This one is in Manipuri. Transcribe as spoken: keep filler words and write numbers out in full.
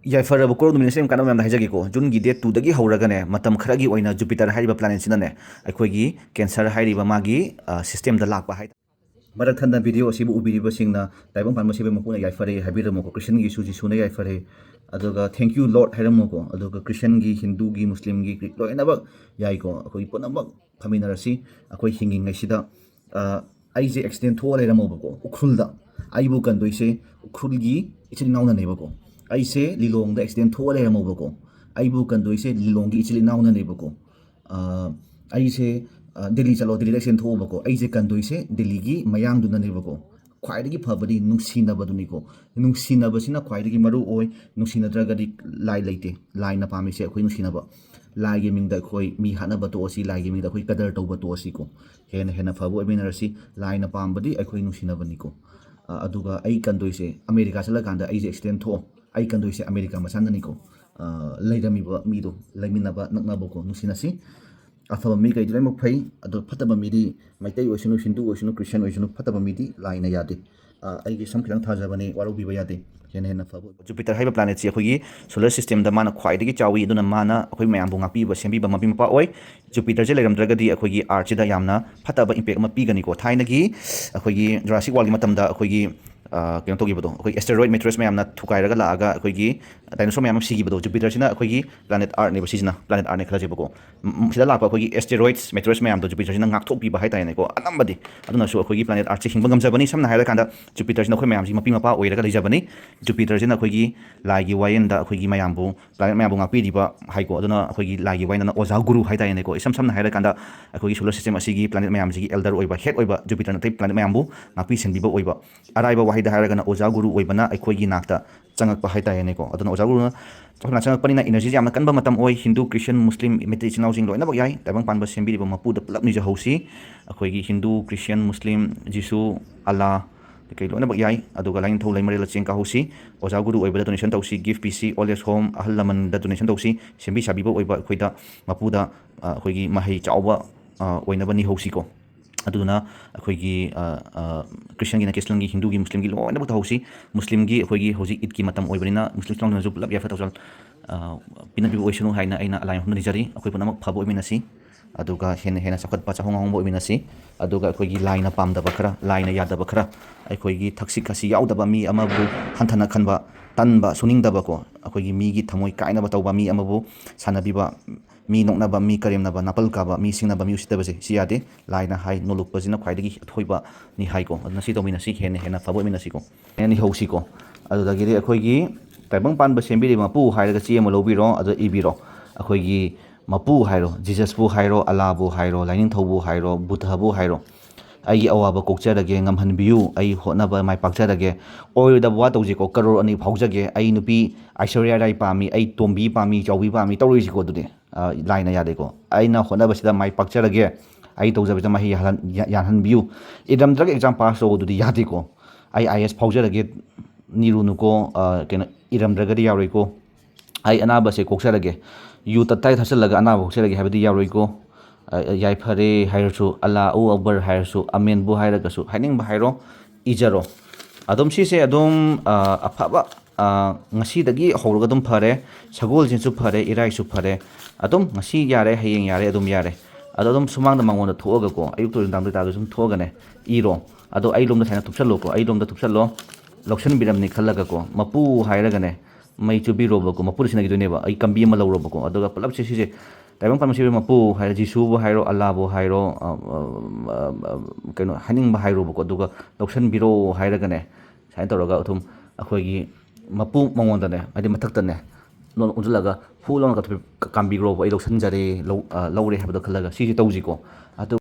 ꯌꯥꯏꯐꯔꯕ ꯀꯣꯔꯧ ꯅꯨꯃꯤꯠ ꯅꯤꯡꯁꯤꯡ ꯀꯥꯟꯅꯕ ꯃꯌꯥꯝꯗ ꯍꯥꯏꯖꯒꯦꯀꯣ꯫ ꯖꯨꯟꯒꯤ date two ꯗꯒꯤ ꯍꯧꯔꯒꯅꯦ, ꯃꯇꯝ ꯈꯔꯒꯤ ꯑꯣꯏꯅ ꯖꯨꯄꯤꯇꯔ ꯍꯥꯏꯔꯤꯕ planetꯁꯤꯅꯅꯦ ꯑꯩꯈꯣꯏꯒꯤ Cancer ꯍꯥꯏꯔꯤꯕ ꯃꯥꯒꯤ systemꯗ ꯂꯥꯛꯄ ꯍꯥꯏ꯫ ꯃꯔꯛ ꯊꯠꯅ video ꯑꯁꯤꯕꯨ ꯎꯕꯤꯔꯤꯕꯁꯤꯡꯅ ꯇꯥꯏꯕꯪ ꯄꯥꯟꯕ ꯁꯤꯕ ꯃꯄꯨꯅ ꯌꯥꯏꯐꯔꯦ ꯍꯥꯏꯕꯤꯔꯝꯃꯨꯀꯣ꯫ ꯈ꯭ꯔꯤꯁꯇꯟꯒꯤ ꯖꯤꯁꯨ ꯖꯤꯁꯨꯅ ꯌꯥꯏꯐꯔꯦ, ꯑꯗꯨꯒ thank you Lord ꯍꯥꯏꯔꯝꯃꯨꯀꯣ꯫ ꯑꯗꯨꯒ ꯈ꯭ꯔꯤꯁꯇꯟꯒꯤ, ꯍꯤꯟꯗꯨꯒꯤ, ꯃꯨꯁꯂꯤꯝꯒꯤ, ꯒ꯭ꯔꯤꯛ ꯂꯣꯏꯅꯃꯛ ꯌꯥꯏꯀꯣ꯫ ꯑꯩꯈꯣꯏ ꯄꯨꯝꯅꯃꯛ ꯐꯝꯃꯤꯟꯅꯔꯁꯤ꯫ ꯑꯩꯈꯣꯏ ꯍꯤꯡꯉꯤꯉꯩꯁꯤꯗ ꯑ, ꯑꯩꯁꯦ accident ꯊꯣꯛꯑ ꯂꯩꯔꯝꯃꯣꯕꯀꯣ꯫ ꯎꯈ꯭ꯔꯨꯜꯗ ꯑꯩꯕꯨ ꯀꯟꯗꯣꯏꯁꯦ ꯎꯈ꯭ꯔꯨꯜꯒꯤ ꯏꯆꯤꯜ ꯏꯅꯥꯎꯅꯅꯦꯕꯀꯣ꯫ ꯑꯩꯁꯦ ꯂꯤꯂꯣꯡꯗ accident ꯊꯣꯛꯑ ꯂꯩꯔꯝꯃꯣꯕꯀꯣ꯫ ꯑꯩꯕꯨ ꯀꯟꯗꯣꯏꯁꯦ ꯂꯤꯂꯣꯡꯒꯤ ꯏꯆꯤꯜ ꯏꯅꯥꯎꯅꯅꯦꯕꯀꯣ꯫ ꯑ, ꯑꯩꯁꯦ, ꯑ, ꯗꯦꯜꯂꯤ ꯆꯠꯂꯣ, ꯗꯦꯜꯂꯤꯗ accident ꯊꯣꯛꯑꯣꯕꯀꯣ꯫ ꯑꯩꯁꯦ ꯀꯟꯗꯣꯏꯁꯦ ꯗꯦꯜꯂꯤꯒꯤ ꯃꯌꯥꯡꯗꯨꯅꯅꯦꯕꯀꯣ꯫ ꯈ꯭ꯋꯥꯏꯗꯒꯤ ꯐꯕꯗꯤ ꯅꯨꯡꯁꯤꯅꯕꯗꯨꯅꯤꯀꯣ꯫ ꯅꯨꯡꯁꯤꯅꯕꯁꯤꯅ ꯈ꯭ꯋꯥꯏꯗꯒꯤ ꯃꯔꯨ ꯑꯣꯏ꯫ ꯅꯨꯡꯁꯤꯅꯗ꯭ꯔꯒꯗꯤ ꯂꯥꯏ ꯂꯩꯇꯦ꯫ ꯂꯥꯏꯅ ꯄꯥꯝꯃꯤꯁꯦ ꯑꯩꯈꯣꯏ ꯅꯨꯡꯁꯤꯅꯕ꯫ ꯂꯥꯏꯒꯤ ꯃꯤꯡꯗ ꯑꯩꯈꯣꯏ ꯃꯤ ꯍꯥꯠꯅꯕ ꯇꯣꯛꯑꯁꯤ, ꯂꯥꯏꯒꯤ ꯃꯤꯡꯗ ꯑꯩꯈꯣꯏ ꯀꯗꯔ ꯇꯧꯕ ꯇꯣꯛꯑꯁꯤꯀꯣ꯫ ꯍꯦꯟꯅ ꯍꯦꯟꯅ ꯐꯕ ꯑꯣꯏꯃꯤꯟꯅꯔꯁꯤ꯫ ꯂꯥꯏꯅ ꯄꯥꯝꯕꯗꯤ ꯑꯩꯈꯣꯏ ꯅꯨꯡꯁꯤꯅꯕꯅꯤꯀꯣ꯫ ꯑ, ꯑꯗꯨꯒ ꯑꯩ ꯀꯟꯗꯣꯏꯁꯦ ꯑꯃꯦꯔꯤꯀꯥ ꯆꯠꯂꯀꯥꯟꯗ ꯑꯩꯁꯦ accident ꯊꯣꯛꯑꯣ꯫ ꯑꯩ ꯀꯟꯗꯣꯏꯁꯦ ꯑꯃꯦꯔꯤꯀꯥ ꯃꯆꯥꯅꯅꯤꯀꯣ꯫ ꯑ, ꯂꯩꯔꯝꯃꯤꯕ ꯃꯤꯗꯣ, ꯂꯩꯃꯤꯟꯅꯕ ꯅꯛꯅꯕꯀꯣ, ꯅꯨꯡꯁꯤꯅꯁꯤ꯫ ꯑꯐꯕ ꯃꯤꯈꯩꯗꯤ ꯂꯣꯏꯅꯃꯛ ꯐꯩ, ꯑꯗꯣ ꯐꯠꯇꯕ ꯃꯤꯗꯤ ꯃꯩꯇꯩ ꯑꯣꯏꯁꯅꯨ, ꯍꯤꯟꯗꯨ ꯑꯣꯏꯁꯅꯨ, ꯈ꯭ꯔꯤꯁꯇꯤꯌꯥꯟ ꯑꯣꯏꯁꯅꯨ, ꯐꯠꯇꯕ ꯃꯤꯗꯤ ꯂꯥꯏꯅ ꯌꯥꯗꯦ꯫ ꯑ, ꯑꯩꯒꯤ ꯁꯝ ꯈꯤꯇꯪ ꯊꯥꯖꯕꯅꯤ, ꯋꯥꯔꯧꯕꯤꯕ ꯌꯥꯗꯦ꯫ ꯍꯦꯟꯅ ꯍꯦꯟꯅ ꯐꯕ ꯑꯣꯏꯕ꯫ ꯖꯨꯄꯤꯇꯔ ꯍꯥꯏꯕ planetꯁꯤ ꯑꯩꯈꯣꯏꯒꯤ solar systemꯗ ꯃꯥꯅ ꯈ꯭ꯋꯥꯏꯗꯒꯤ ꯆꯥꯎꯏ, ꯑꯗꯨꯅ ꯃꯥꯅ ꯑꯩꯈꯣꯏ ꯃꯌꯥꯝꯕꯨ ꯉꯥꯛꯄꯤꯕ, ꯁꯦꯝꯕꯤꯕ, ꯃꯄꯤ ꯃꯄꯥ ꯑꯣꯏ꯫ ꯖꯨꯄꯤꯇꯔꯁꯦ ꯂꯩꯔꯝꯗ꯭ꯔꯒꯗꯤ ꯑꯩꯈꯣꯏꯒꯤ Earthꯁꯤꯗ ꯌꯥꯝꯅ ꯐꯠꯇꯕ impact ꯑꯃ ꯄꯤꯒꯅꯤꯀꯣ꯫ ꯊꯥꯏꯅꯒꯤ ꯑꯩꯈꯣꯏꯒꯤ Jurassic Worldꯒꯤ ꯃꯇꯝꯗ ꯑꯩꯈꯣꯏꯒꯤ, ꯑ, ꯀꯩꯅꯣ ꯇꯧꯈꯤꯕꯗꯣ, ꯑꯩꯈꯣꯏ asteroid meteors ꯃꯌꯥꯝꯅ ꯊꯨꯒꯥꯏꯔꯒ ꯂꯥꯛꯑꯒ ꯑꯩꯈꯣꯏꯒꯤ dinosaur ꯃꯌꯥꯝ ꯑꯃ ꯁꯤꯈꯤꯕꯗꯣ꯫ ꯖꯨꯄꯤꯇꯔꯁꯤꯅ ꯑꯩꯈꯣꯏꯒꯤ planet Earthꯅꯦꯕ, ꯁꯤꯁꯤꯅ planet Earthꯅꯦ ꯈꯜꯂꯁꯦꯕꯀꯣ꯫ ꯎꯝ, ꯎꯝ, ꯁꯤꯗ ꯂꯥꯛꯄ ꯑꯩꯈꯣꯏꯒꯤ asteroids, meteors ꯃꯌꯥꯝꯗꯣ ꯖꯨꯄꯤꯇꯔꯁꯤꯅ ꯉꯥꯛꯊꯣꯛꯄꯤꯕ ꯍꯥꯏꯇꯥꯔꯦꯅꯦꯀꯣ, ꯑꯅꯝꯕꯗꯤ꯫ ꯑꯗꯨꯅꯁꯨ ꯑꯩꯈꯣꯏꯒꯤ planet Earthꯁꯦ ꯍꯤꯡꯕ ꯉꯝꯖꯕꯅꯤ꯫ ꯁꯝꯅ ꯍꯥꯏꯔꯀꯥꯟꯗ ꯖꯨꯄꯤꯇꯔꯁꯤꯅ ꯑꯩꯈꯣꯏ ꯃꯌꯥꯝꯁꯤ ꯃꯄꯤ ꯃꯄꯥ ꯑꯣꯏꯔꯒ ꯂꯩꯖꯕꯅꯤ꯫ ꯖꯨꯄꯤꯇꯔꯁꯤꯅ ꯑꯩꯈꯣꯏꯒꯤ ꯂꯥꯏꯒꯤ ꯋꯥꯌꯦꯜꯗ ꯑꯩꯈꯣꯏꯒꯤ ꯃꯌꯥꯝꯕꯨ, planet ꯃꯌꯥꯝꯕꯨ ꯉꯥꯛꯄꯤꯔꯤꯕ ꯍꯥꯏꯀꯣ꯫ ꯑꯗꯨꯅ ꯑꯩꯈꯣꯏꯒꯤ ꯂꯥꯏꯒꯤ ꯋꯥꯌꯦꯜꯗꯅ ꯑꯣꯖꯥ ꯒꯨꯔꯨ ꯍꯥꯏꯇꯥꯔꯦꯅꯦꯀꯣ꯫ ꯏꯁꯝ ꯁꯝꯅ ꯍꯥꯏꯔꯀꯥꯟꯗ ꯑꯩꯈꯣꯏꯒꯤ solar system ꯑꯁꯤꯒꯤ planet ꯃꯌꯥꯝꯁꯤꯒꯤ elder ꯑꯣꯏꯕ, head ꯑꯣꯏꯕ ꯖꯨꯄꯤꯇꯔꯅ ꯑꯇꯩ planet ꯃꯌꯥꯝꯕꯨ ꯉꯥꯛꯄꯤ ꯁꯦꯟꯕꯤꯕ ꯑꯣꯏꯕ꯫ ꯑꯔꯥꯏꯕ ꯋꯥꯍꯩꯗ ꯍꯥꯏꯔꯒꯅ ꯑꯣꯖꯥ ꯒꯨꯔꯨ ꯑꯣꯏꯕꯅ ꯑꯩꯈꯣꯏꯒꯤ ꯅꯥꯛꯇ ꯆꯪꯉꯛꯄ ꯍꯥꯏꯇꯥꯔꯦꯅꯦꯀꯣ꯫ ꯑꯗꯨꯅ ꯑꯣꯖꯥ ꯒꯨꯔꯨꯅ ꯆꯥꯎꯈꯠꯅ ꯆꯪꯉꯛꯄꯅꯤꯅ energyꯁꯦ ꯌꯥꯝꯅ ꯀꯟꯕ ꯃꯇꯝ ꯑꯣꯏ꯫ ꯍꯤꯟꯗꯨ, ꯈ꯭ꯔꯤꯁꯇꯤꯌꯥꯟ, ꯃꯨꯁꯂꯤꯝ, ꯃꯩꯇꯩ ꯏꯆꯤꯟ ꯏꯅꯥꯎꯁꯤꯡ ꯂꯣꯏꯅꯃꯛ ꯌꯥꯏ꯫ ꯇꯥꯏꯕꯪ ꯄꯥꯟꯕ ꯁꯦꯝꯕꯤꯔꯤꯕ ꯃꯄꯨꯗ ꯄꯨꯂꯞ ꯅꯤꯖꯍꯧꯁꯤ꯫ ꯑꯩꯈꯣꯏꯒꯤ ꯍꯤꯟꯗꯨ, ꯈ꯭ꯔꯤꯁꯇꯤꯌꯥꯟ, ꯃꯨꯁꯂꯤꯝ, ꯖꯤꯁꯨ, ꯑꯂꯥ, ꯀꯩ ꯂꯣꯏꯅꯃꯛ ꯌꯥꯏ꯫ ꯑꯗꯨꯒ ꯂꯥꯏꯅꯤꯡꯊꯧ ꯂꯩꯃꯔꯦꯜꯗ ꯆꯦꯡ ꯀꯥꯍꯧꯁꯤ꯫ ꯑꯣꯖꯥ ꯒꯨꯔꯨ ꯑꯣꯏꯕꯗ donation ꯇꯧꯁꯤ, gift ꯄꯤꯁꯤ, old age home, ꯑꯍꯜ ꯂꯃꯟꯗ donation ꯇꯧꯁꯤ꯫ ꯁꯦꯝꯕꯤ ꯁꯥꯕꯤꯕ ꯑꯣꯏꯕ ꯑꯩꯈꯣꯏꯗ ꯃꯄꯨꯗ, ꯑ, ꯑꯩꯈꯣꯏꯒꯤ ꯃꯍꯩ ꯆꯥꯎꯕ, ꯑ, ꯑꯣꯏꯅꯕ ꯅꯤꯍꯧꯁꯤꯀꯣ꯫ ꯑꯗꯨꯗꯨꯅ ꯑꯩꯈꯣꯏꯒꯤ ꯈ꯭ꯔꯤꯁꯇꯤꯌꯥꯟꯒꯤꯅ ꯈ꯭ꯔꯤꯁꯇꯤꯌꯥꯟꯒꯤ, ꯍꯤꯟꯗꯨꯒꯤ, ꯃꯨꯁꯂꯤꯝꯒꯤ ꯂꯣꯏꯅꯃꯛ ꯇꯧꯍꯧꯁꯤ꯫ ꯃꯨꯁꯂꯤꯝꯒꯤ ꯑꯩꯈꯣꯏꯒꯤ ꯍꯧꯖꯤꯛ ꯏꯗꯀꯤ ꯃꯇꯝ ꯑꯣꯏꯕꯅꯤꯅ ꯃꯨꯁꯂꯤꯝ ꯏꯆꯤꯜ ꯏꯅꯥꯎꯁꯤꯡꯅꯁꯨ ꯄꯨꯂꯞ ꯌꯥꯏꯐ ꯊꯧꯖꯥꯜ ꯄꯤꯅꯕꯤꯕ ꯑꯣꯏꯁꯅꯨ ꯍꯥꯏꯅ ꯑꯩꯅ ꯑꯂꯥꯏ ꯃꯐꯝꯗ ꯅꯤꯖꯔꯤ꯫ ꯑꯩꯈꯣꯏ ꯄꯨꯝꯅꯃꯛ ꯐꯕ ꯑꯣꯏꯃꯤꯟꯅꯁꯤ, ꯑꯗꯨꯒ ꯍꯦꯟꯅ ꯍꯦꯟꯅ ꯆꯥꯎꯈꯠꯄ, ꯆꯥꯎꯍꯣꯡ ꯉꯥꯍꯣꯡꯕ ꯑꯣꯏꯃꯤꯟꯅꯁꯤ꯫ ꯑꯗꯨꯒ ꯑꯩꯈꯣꯏꯒꯤ ꯂꯥꯏꯅ ꯄꯥꯝꯗꯕ ꯈꯔ, ꯂꯥꯏꯅ ꯌꯥꯗꯕ ꯈꯔ, ꯑꯩꯈꯣꯏꯒꯤ ꯊꯛꯁꯤ ꯈꯥꯁꯤ ꯌꯥꯎꯗꯕ ꯃꯤ ꯑꯃꯕꯨ ꯍꯟꯊꯅ ꯈꯟꯕ, ꯇꯟꯕ, ꯁꯨꯅꯤꯡꯗꯕꯀꯣ, ꯑꯩꯈꯣꯏꯒꯤ ꯃꯤꯒꯤ ꯊꯃꯣꯏ ꯀꯥꯏꯅꯕ ꯇꯧꯕ, ꯃꯤ ꯑꯃꯕꯨ ꯁꯥꯟꯅꯕꯤꯕ, ꯃꯤ ꯅꯣꯛꯅꯕ, ꯃꯤ ꯀꯔꯦꯝꯅꯕ, ꯅꯥꯄꯜ ꯀꯥꯕ, ꯃꯤ ꯁꯤꯡꯅꯕ, ꯃꯤ ꯎꯁꯤꯠꯇꯕꯁꯦ ꯁꯤ ꯌꯥꯗꯦ꯫ ꯂꯥꯏꯅ ꯍꯥꯏ, ꯅꯣꯂꯨꯛꯄꯁꯤꯅ ꯈ꯭ꯋꯥꯏꯗꯒꯤ ꯑꯊꯣꯏꯕꯅꯤ ꯍꯥꯏꯀꯣ꯫ ꯑꯗꯨꯅ ꯁꯤ ꯇꯧꯃꯤꯟꯅꯁꯤ, ꯍꯦꯟꯅ ꯍꯦꯟꯅ ꯐꯕ ꯑꯣꯏꯃꯤꯟꯅꯁꯤꯀꯣ꯫ ꯍꯦꯟꯅ ꯍꯧꯁꯤꯀꯣ꯫ ꯑꯗꯨꯗꯒꯤꯗꯤ ꯑꯩꯈꯣꯏꯒꯤ ꯇꯥꯏꯕꯪ ꯄꯥꯟꯕ ꯁꯦꯝꯕꯤꯔꯤꯕ ꯃꯄꯨ ꯍꯥꯏꯔꯒ ꯆꯦ ꯑꯃ ꯂꯧꯕꯤꯔꯣ, ꯑꯗꯨꯗ ꯏꯕꯤꯔꯣ꯫ ꯑꯩꯈꯣꯏꯒꯤ ꯃꯄꯨ ꯍꯥꯏꯔꯣ, ꯖꯤꯖꯁꯄꯨ ꯍꯥꯏꯔꯣ, ꯑꯂꯥꯕꯨ ꯍꯥꯏꯔꯣ, ꯂꯥꯏꯅꯤꯡꯊꯧꯕꯨ ꯍꯥꯏꯔꯣ, ꯕꯨꯙꯕꯨ ꯍꯥꯏꯔꯣ, ꯑꯩꯒꯤ ꯑꯋꯥꯕ ꯀꯣꯛꯆꯔꯒꯦ, ꯉꯝꯍꯟꯕꯤꯌꯨ, ꯑꯩ ꯍꯣꯠꯅꯕ ꯃꯥꯏ ꯄꯥꯛꯆꯔꯒꯦ꯫ ꯑꯣꯏꯔꯣꯏꯗꯕ ꯋꯥ ꯇꯧꯁꯤꯀꯣ, ꯀꯔꯣꯔ ꯑꯅꯤ ꯐꯥꯎꯖꯒꯦ, ꯑꯩ ꯅꯨꯄꯤ ꯑꯥꯏꯁꯣꯔꯤꯌꯥ ꯔꯥꯏ ꯄꯥꯝꯃꯤ, ꯑꯩ ꯇꯣꯝꯕꯤ ꯄꯥꯝꯃꯤ, ꯆꯥꯎꯕꯤ ꯄꯥꯝꯃꯤ, ꯇꯧꯔꯣꯏꯁꯤꯀꯣ ꯑꯗꯨꯗꯤ꯫ ꯑ, ꯂꯥꯏꯅ ꯌꯥꯗꯦꯀꯣ꯫ ꯑꯩꯅ ꯍꯣꯠꯅꯕꯁꯤꯗ ꯃꯥꯏ ꯄꯥꯛꯆꯔꯒꯦ, ꯑꯩ ꯇꯧꯖꯕꯁꯤꯗ ꯃꯍꯩ ꯌꯥꯜꯍꯟ-, ꯌꯥ-, ꯌꯥꯜꯍꯟꯕꯤꯌꯨ꯫ ꯏꯔꯝꯗ꯭ꯔꯒ ꯑꯦꯛꯖꯥꯝ ꯄꯥꯁ ꯇꯧ ꯑꯗꯨꯗꯤ ꯌꯥꯗꯦꯀꯣ꯫ ꯑꯩ ꯑꯥꯏ ꯑꯦꯁ ꯐꯥꯎꯖꯔꯒꯦ, ꯅꯤꯔꯨꯅꯨꯀꯣ, ꯑ, ꯀꯩꯅꯣ, ꯏꯔꯝꯗ꯭ꯔꯒꯗꯤ ꯌꯥꯔꯣꯏꯀꯣ꯫ ꯑꯩ ꯑꯅꯥꯕꯁꯦ ꯀꯣꯛꯆꯔꯒꯦ, ꯌꯨ ꯇꯞꯇꯥꯏ ꯊꯛꯆꯜꯂꯒ ꯑꯅꯥꯕ ꯀꯣꯛꯆꯔꯒꯦ ꯍꯥꯏꯕꯗꯤ ꯌꯥꯔꯣꯏꯀꯣ꯫ ꯑ, ꯌꯥꯏꯐꯔꯦ ꯍꯥꯏꯔꯁꯨ, ꯑꯜꯂꯥꯍꯨ ꯑꯛꯕꯔ ꯍꯥꯏꯔꯁꯨ, ꯑꯃꯦꯟꯕꯨ ꯍꯥꯏꯔꯒꯁꯨ, ꯍꯥꯏꯅꯤꯡꯕ ꯍꯥꯏꯔꯣ, ꯏꯖꯔꯣ꯫ ꯑꯗꯨꯝ ꯁꯤꯁꯦ ꯑꯗꯨꯝ, ꯑ, ꯑꯐꯕ, ꯑ, ꯉꯁꯤꯗꯒꯤ ꯍꯧꯔꯒ ꯑꯗꯨꯝ ꯐꯔꯦ, ꯁꯒꯣꯜꯁꯦꯟꯁꯨ ꯐꯔꯦ, ꯏꯔꯥꯏꯁꯨ ꯐꯔꯦ, ꯑꯗꯨꯝ ꯉꯁꯤ ꯌꯥꯔꯦ, ꯍꯌꯦꯡ ꯌꯥꯔꯦ, ꯑꯗꯨꯝ ꯌꯥꯔꯦ꯫ ꯑꯗꯣ ꯑꯗꯨꯝ ꯁꯨꯃꯥꯡꯗ ꯃꯉꯣꯟꯗ ꯊꯣꯛꯑꯒꯀꯣ, ꯑꯌꯨꯛꯇ ꯅꯨꯡꯗꯥꯡꯗ ꯑꯣꯏꯇꯥꯔꯒꯁꯨ ꯑꯗꯨꯝ ꯊꯣꯛꯑꯒꯅꯦ, ꯏꯔꯣ꯫ ꯑꯗꯣ ꯑꯩ ꯂꯣꯝꯗ ꯁꯨꯃꯥꯏꯅ ꯊꯨꯞꯆꯜꯂꯣꯀꯣ, ꯑꯩ ꯂꯣꯝꯗ ꯊꯨꯞꯆꯜꯂꯣ, ꯂꯧꯁꯟꯕꯤꯔꯝꯅꯤ ꯈꯜꯂꯒꯀꯣ, ꯃꯄꯨ ꯍꯥꯏꯔꯒꯅꯦ, ꯃꯩ ꯆꯨꯕꯤꯔꯣꯕꯀꯣ, ꯃꯄꯨꯗ ꯁꯤꯟꯅꯈꯤꯗꯣꯏꯅꯦꯕ꯫ ꯑꯩ ꯀꯝꯕꯤ ꯑꯃ ꯂꯧꯔꯣꯕꯀꯣ, ꯑꯗꯨꯒ ꯄꯨꯂꯞꯁꯦ ꯁꯤꯁꯦ ꯇꯥꯏꯕꯪ ꯄꯥꯟꯕ ꯁꯤꯕ ꯃꯄꯨ ꯍꯥꯏꯔꯣ, ꯖꯤꯁꯨꯕꯨ ꯍꯥꯏꯔꯣ, ꯑꯜꯂꯥꯕꯨ ꯍꯥꯏꯔꯣ, ꯑ, ꯑ, ꯑ, ꯑ, ꯀꯩꯅꯣ ꯍꯥꯏꯅꯤꯡꯕ ꯍꯥꯏꯔꯣꯕꯀꯣ, ꯑꯗꯨꯒ ꯂꯧꯁꯟꯕꯤꯔꯣ ꯍꯥꯏꯔꯒꯅꯦ, ꯁꯨꯃꯥꯏꯅ ꯇꯧꯔꯒ ꯑꯗꯨꯝ ꯑꯩꯈꯣꯏꯒꯤ ꯃꯄꯨ ꯃꯉꯣꯟꯗꯅꯦ, ꯍꯥꯏꯗꯤ ꯃꯊꯛꯇꯅꯦ, ꯂꯣꯟ ꯑꯣꯟꯁꯤꯜꯂꯒ ꯍꯨ ꯂꯥꯎꯅ ꯀꯥꯝꯕꯤꯈ꯭ꯔꯣꯕ, "ꯑꯩ ꯂꯧꯁꯟꯖꯔꯦ, ꯂꯧ-, ꯑ, ꯂꯧꯔꯦ" ꯍꯥꯏꯕꯗꯣ ꯈꯜꯂꯒ ꯁꯤꯁꯦ ꯇꯧꯁꯤꯀꯣ꯫ ꯑꯗꯨ